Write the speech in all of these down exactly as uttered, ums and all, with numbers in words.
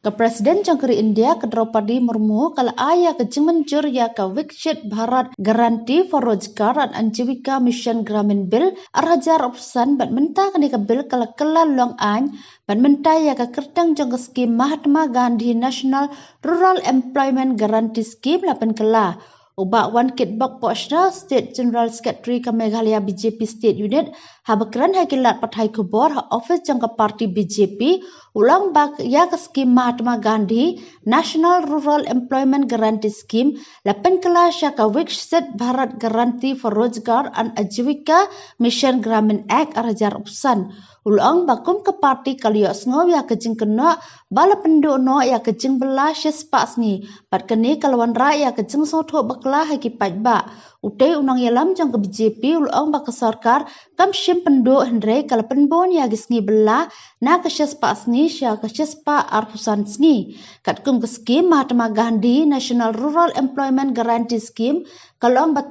Ka President jong ka ri India, ka Draupadi Murmu, ka la ai ïa ka jingmynjur ïa ka Viksit Bharat Guarantee for Rozgar and Ajivika Mission Gramin Bill ar hajar arphew san, bad mynta kane ka bill ka la kylla long aiñ, bad mynta ïa ka kyrteng jong ka skim Mahatma Gandhi National Rural Employment Guarantee Scheme la pynkylla. U Bah Wankitbok Pohshna, State General Secretary ka Meghalaya B J P State Unit, haba kren ha ki lad pathai khubor ha office jong ka party B J P, u la ong ba ïa ka skim Mahatma Gandhi National Rural Employment Guarantee Scheme la pynkylla sha ka Viksit Bharat Guarantee for Rozgar and Ajivika Mission Gramin Act ar hajar arphew san. U la ong ba kum ka party ka la ïohsngew ïa ka jingkynnoh ba la pynduh noh ïa ka jingbylla shispah sngi, bad kane ka la wanrah ïa ka jingsngewthuh bakla ha ki paidbah. Utei u nongïalam jong ka B J P u la ong ba ka sorkar kam shym pynduh, hynrei ka la pynbun ïa ki sngi bylla na ka shispah sngi sha ka shispah arphew san sngi. Katkum ka skim Mahatma Gandhi National Rural Employment Guarantee Scheme, ka long ba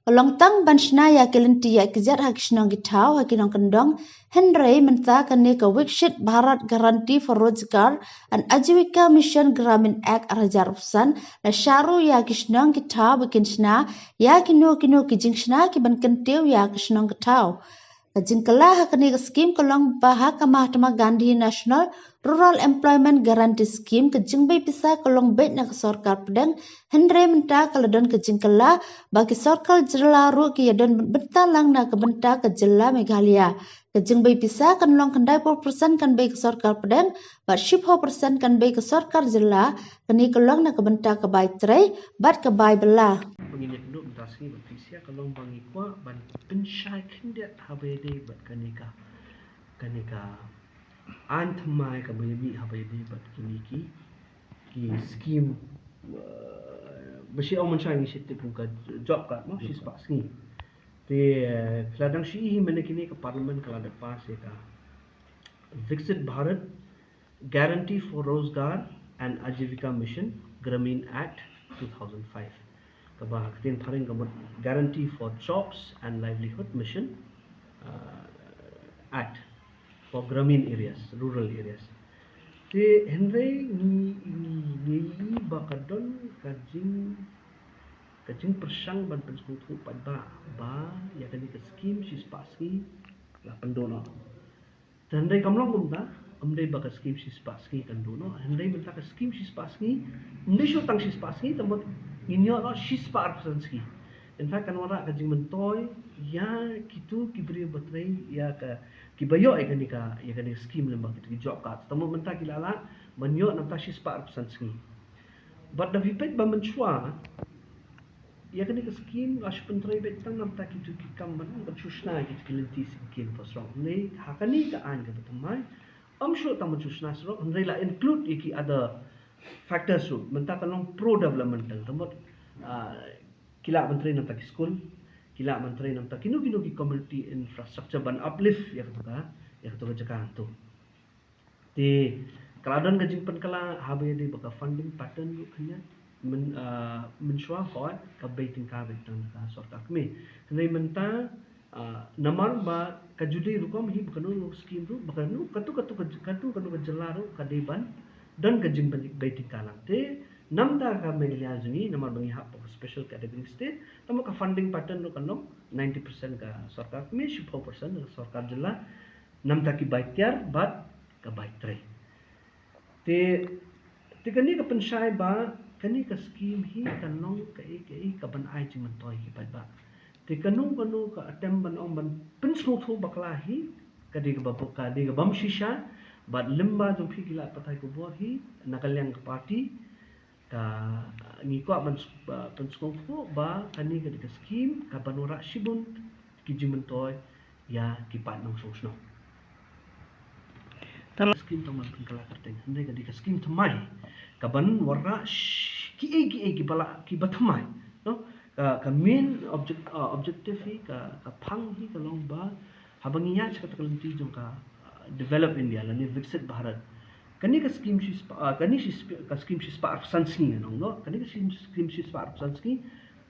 ka long tang ban shna ïa ki lynti ïaid kjat ha ki shnong ki thaw ha ki nongkyndong, hynrei mynta kane ka Viksit Bharat Guarantee for Rozgar and Ajivika Mission Gramin Act ar hajar arphew san la shah ruh ïa ki shnong ki thaw ba kin shna ïa kino kino ki jingshna ki ban kyntiew ïa ki shnong ki thaw. Ka jingkylla ha kane ka skim ka long ba ha ka Mahatma Gandhi National Rural Employment Guarantee Scheme ka jingbei pisa ka long beit na ka sorkar pdeng, hynrei mynta ka la don ka jingkylla ba ki sorkar jylla ruh ki ïa don bynta lang na ka bynta ka jylla Meghalaya. Ka jingbei pisa kan long khyndaiphew percent kan bei ka sorkar pdeng, bad shiphew percent kan bei ka sorkar jylla, kane ka long na ka bynta ka bai trei bad ka bai bylla. Ba ngin ïakynduh mynta sngi bad phi sha ka long ba ngi kwah ban pynshai khyndiat haba ïadei bad kane ka, kane ka aiñ thymmai kaba ïa mih haba ïadei bad kine ki, ki skim, eh, ba shi ong mynshwa ngi shi tip kum ka job card mo, shispah sngi. Te, eh, ka la dang shi hi mynne kine ka Parliament ka la dep pass ïa ka Viksit Bharat Guarantee for Rozgar and Ajivika Mission Gramin Act two thousand five. Kaba ha ka ktien phareng ka mut Guarantee for Jobs and Livelihood Mission, uh, Act for Gramin Areas, Rural Areas. Te hynrei ngi, ngi, ngi ïohi ba ka don ka jing, ka jingpyrshang ban pynsngewthuh pat ba, ba ïa kane ka skim shispah sngi la pynduh noh. Te hynrei kam long kumta, ym dei ba ka skim shispah sngi kan duh noh, hynrei mynta ka skim shispah sngi, ym dei shuh tang shispah sngi, te mut ngin ïoh noh shispah arphew san sngi. In fact kan wanrah ka jingmyntoi ïa kito ki briew ba trei ïa ka, kiba ïoh ïa kane ka, ïa kane ka skim lem bad kito ki job card. Te mut mynta ki la lah ban ïoh namar shispah arphew san sngi. Bad da phi peit ba mynshwa ïa kane ka skim la shu pyntrei beit tang namar kito ki kam ban, ban shu shna kito ki lynti shisien pyrshang. Hynrei ha kane ka aiñ kaba thymmai, ym shu tang ban shu shna surok, hynrei la include ïa ki other factors ruh. Mynta ka long pro development tang, te mut, ah, ki lah ban trei namar ki skul, ki lah ban trei namar kino kino ki community infrastructure ban uplift ïa kato ka, ïa kato ka jaka hangto. Te ka la don ka jingpynkylla haba ïadei bad ka funding pattern ruh khyndiat, myn, ah, mynshwa hooid ka bei tyngka beit tang na ka sorkar kmie. Hynrei mynta, ah, namar ba ka ju dei rukom hi ba kano kano ka skim ruh, ba kano, kato, kato, kato, kano ka jylla ruh ka dei ban don ka jingbei tyngka lang. Te namar ka Meghalaya jong ngi, namar ba ngi hap ka special category state, namar ka funding pattern ruh kan long ninety percent ka sorkar kmie, shiphew percent ka sorkar jylla. Namar ki bai tiar bad ka bai trei. Te, te kane ka pynshai ba kane ka skim hi kan long kaei kaei kaban ai jingmyntoi ki paidbah. Te kano kano ka attempt ban ong ban pynsngewthuh bakla hi ka dei kaba, ka dei ka bym shisha. Bad lyngba jong phi ki lad pathai khubor hi na ka liang ka party, ka, ngi kwah ban s-, ba, pynsngewthuh ba kane ka dei ka skim kaban wanrah shibun ki jingmyntoi ïa ki paid nongshong shnong. Te la skim tang ban pynkylla kyrteng, hynrei ka dei ka skim thymmai kaban wanrah sh-, kiei kiei kiba lah, kiba thymmai, no? Ka, ka main object, ah, objective hi, ka, ka phang hi ka long ba haba ngi ïaid sha kata ka lynti jong ka, ah, developed India lane Viksit Bharat, kane ka skim shispah, ah, kane shispah, ka skim shispah arphew san sngi, nong, no? Kane ka skim, skim shispah arphew san sngi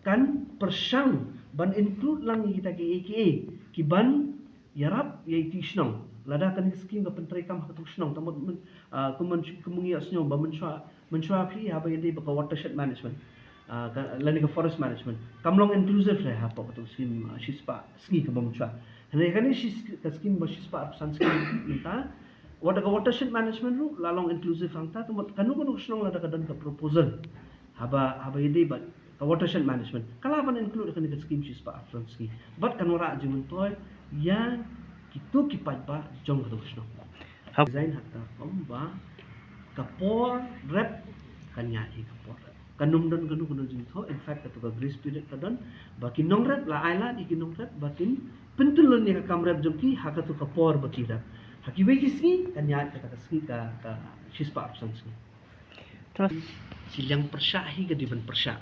kan pyrshang ban include lang ïa kita kiei kiei kiban ïarap ïa iti shnong. Lada kane ka scheme ka pyntreikam ha katto ka shnong, tang mut myn, ah, kum myn, kum ngi ïohsngew ba mynshuwa, mynshuwa phi haba ïadei bad ka watershed management, ah, ka, lane ka forest management, kam long inclusive re hapoh katto ka scheme, ah, shispah sngi kaba mynshuwa. Hynrei kane shi, ka scheme ba shispah arphew san sngi mynta, wat ka watershed management ruh la long inclusive hangta, tang mut kano kano ka shnong lada ka don ka proposal haba, haba ïadei bad ka watershed management, ka lah ban include ha kane ka scheme shispah arphew san sngi. Bad kan wanrah jingmyntoi ïa kito ki paidbah jong katto ka shnong. Design ha kata ka form ba ka por rep kan ïaid hi ka por rep. Kan ym don kano kano jingthoh, in fact kato ka grace period ka don ba ki nongrep, la ai lad ïa ki nongrep ba kin pyntyllun ïa ka kam rep jong ki ha kato ka por ba ki rep. Ha kiwei ki sngi kan ïaid kata ka sngi, ka, ka shispah arphew san sngi. Trust. Ki liang pyrshah hi ka dei ban pyrshah.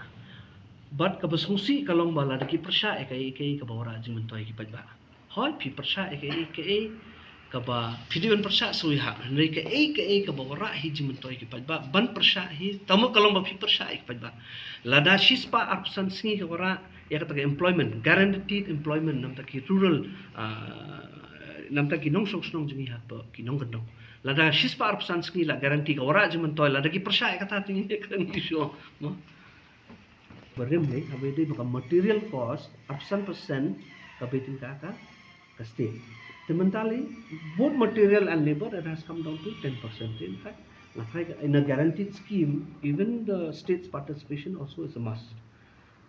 Bad kaba sngewsih ka long ba lada ki pyrshah ïa kaei kaei kaba wanrah jingmyntoi ïa ki paidbah. Hooid, phi pyrshah ïa kaei kaei kaba phi dei ban pyrshah, sngewsih ha. Hynrei kaei kaei kaba wanrah hi jingmyntoi ïa ki paidbah, ban pyrshah hi, tang mut ka long ba phi pyrshah ïa ki paidbah. Lada shispah arphew san sngi ka wanrah ïa kata ka employment, guaranteed employment, namta ki rural, ah, namta ki nongshong shnong jong ngi hapoh ki nongkyndong. Lada shispah arphew san sngi la guarantee ka wanrah jingmyntoi, lada ki pyrshah ïa kata, te ngi kren ki shuh, mo. Barim lei, haba ïadei bad ka material cost, arphew san percent ka bei tyngka ka, ka state. Te mynta lei, both material and labor, it has come down to ten percent. In fact, la phai ka, in a guaranteed scheme, even the state's participation also is a must.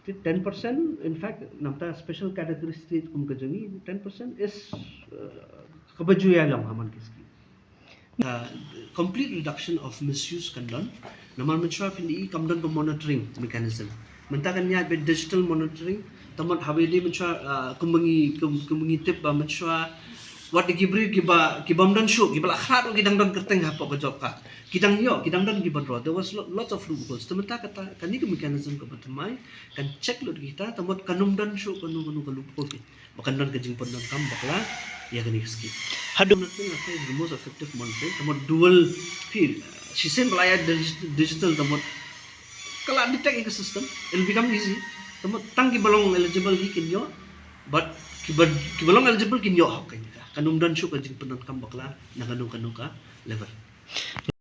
Te ten percent, in fact, namta special category state kum ka jong ngi, ten percent is, uh, kaba ju ïai long ha man ki scheme. Uh, complete reduction of misuse kan don. Namar mynshuwa phin i kam don ka monitoring mechanism. Mynta kan ïaid bad digital monitoring. Tang mut haba ïadei mynshuwa, uh, kum ba ngi, kum, kum ba ngi tip ba mynshuwa wat da ki briew kiba, ki bym don shuh, kiba la khlad ruh ki dang don kyrteng hapoh ka job card. Ki dang ïoh, ki dang don kiba draw. There was lo-, lots of loopholes. Te mynta kata, kane ka mechanism kaba thymmai kan check lut kita, tang mut kan ym don shuh kano kano ka loophole. Ba kan don ka jingpyndonkam bakla ïa kane ka scheme. Haduh mynta la phai the most effective monitoring, tang mut dual phi, shisien ba la ïa dig-, digital, tang mut ka la detect ïa ka system, it'll become easy. Tang mut tang kiba long eligible hi kin ïoh, but kiba, kiba long eligible kin ïoh hok kane ka. Kan ym don shuh ka jingpyndonkam bakla na kano kano ka level.